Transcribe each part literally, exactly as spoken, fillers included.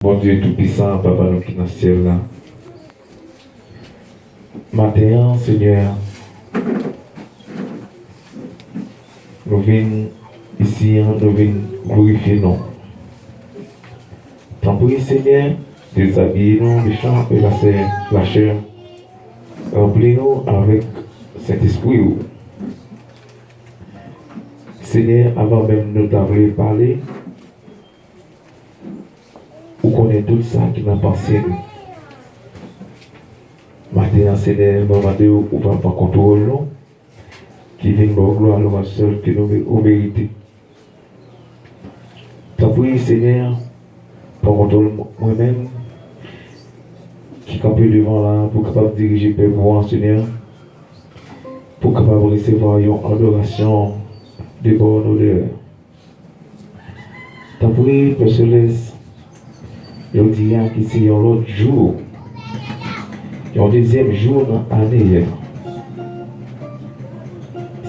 Bondye Toupisan, Papa nou ki nan syèl la. Maten an, Senyè, nou vin isi an, nou vin glorifye non. Tanpri, Senyè, dezabiye nou de chan e lasè, lachè. Ranpli nou avèk Sentespri ou. Senyè, avan menm nou ta vle pale, ou konnen tout sa ki nan panse nou. Maten an, Senyè, mwen mande w, ou va pran kontwòl nou, ki vin ba w glwa, lwanj sèl ke nou me-, ou merite. Tanpri, Senyè, pran kontwòl mwen menm, ki kanpe devan la, pou kapab dirije pèp ou an, Senyè, pou kapab resevwa yon adorasyon debòdè. Tanpri, Pè Selès, jodi a ki se yon lòt jou, yon dezyèm jou nan ane a.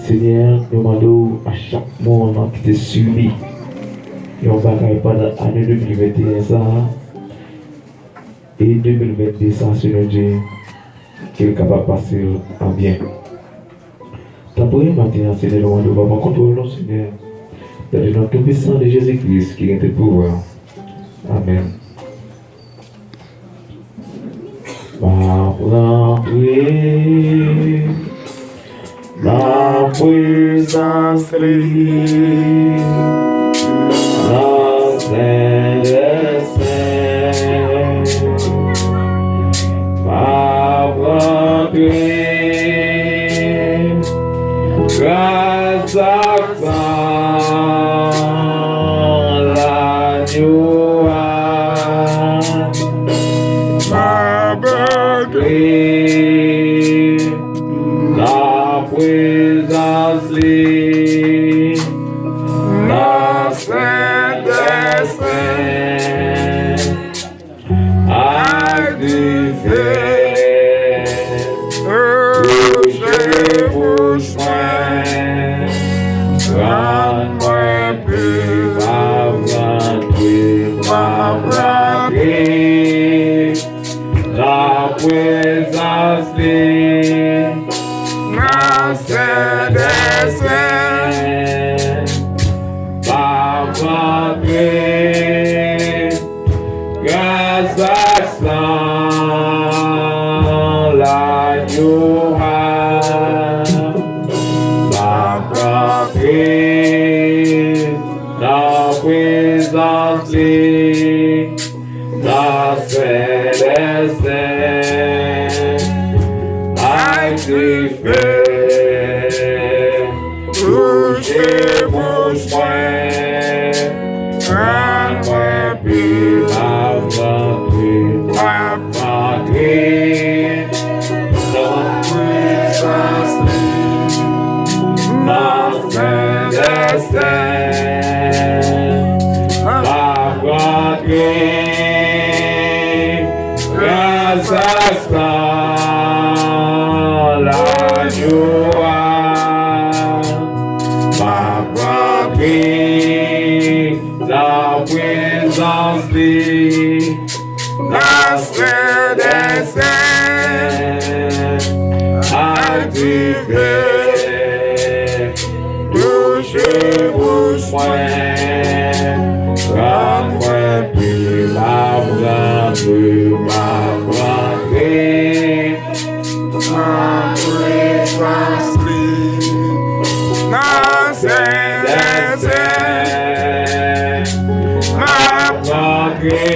Senyè, nou mande w a chak moun ki te sibi yon bagay pandan ane de mil venteyen sa a, e de mil vennde sa, Senyè Dye, ke l kapab pase l an byen. Tanpri, maten an, Senyè, nou mande w va pran kontwòl nou, Senyè. Nan non toupisan de Jezi Kris ki gen tout pouvwa. Amèn. M ap rantre nan prezans li, nan Sen dè Sen. M ap rantre gras ak san lagno a. M ap rantre nan prezans li, nan Sen dè Sen, ak dife touche bouch mwen, rann mwen pi. M ap rantre, m ap rantre nan prezans li, nan Sen dè Sen. M ap rantre gras ak san lagno a. M ap rantre nan prezans li, nan Sen dè Sen, ak dife touche bouch mwen, rann mwen pi. M ap rantre, m ap rantre nan prezans li, nan Sen dè Sen. M ap rantre gras ak san lagno a. M ap rantre nan prezans li, nan Sen dè Sen, ak dife touche bouch mwen, rann mwen pi. M ap rantre, m ap rantre nan prezans li, nan Sen dè Sen. M ap rantre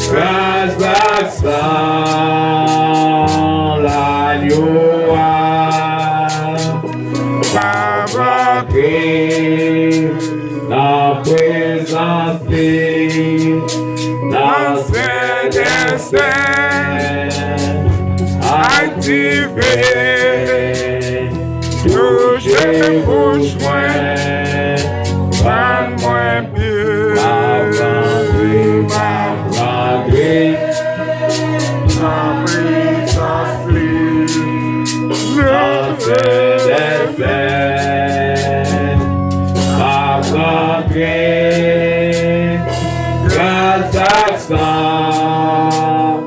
gras ak san lagno a. M ap rantre nan prezans li, nan Sen dè Sen, ak dife touche bouch mwen, rann mwen pi. M ap rantre, m ap rantre nan prezans li, nan Sen dè Sen. M ap rantre Gras ak san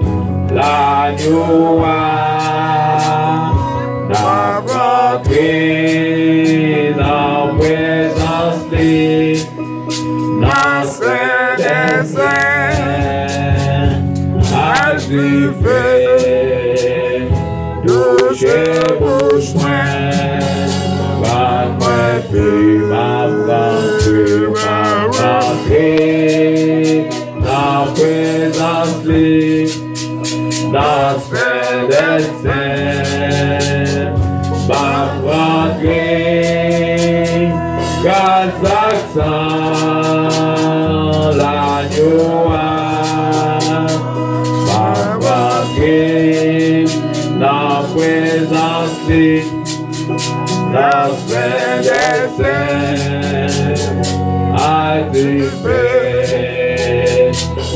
lanyo a, n ap rantre nan prezans li. Nan Sen dè Sen, ak dife touche bouch mwen. Rann mwen pi, m ap rantre, m ap rantre nan prezans li. Nan Sen dè Sen, m ap rantre. Gras ak san lanyo a, m ap rantre nan prezans li. Nan Sen dè Sen, ak dife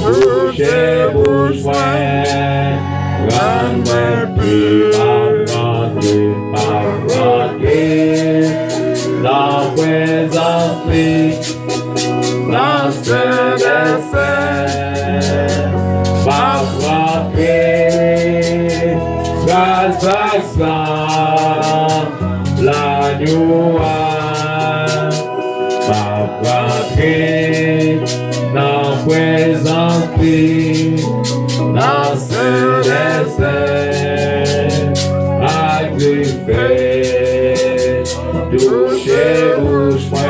touche bouch mwen. Rann mwen pi, m ap rantre, m ap rantre nan prezans li. Nan Sen dè Sen, m ap rantre. Gras ak san lanyo a, m ap rantre nan prezans li. Nan Sen dè Sen, ak dife touche bouch mwen.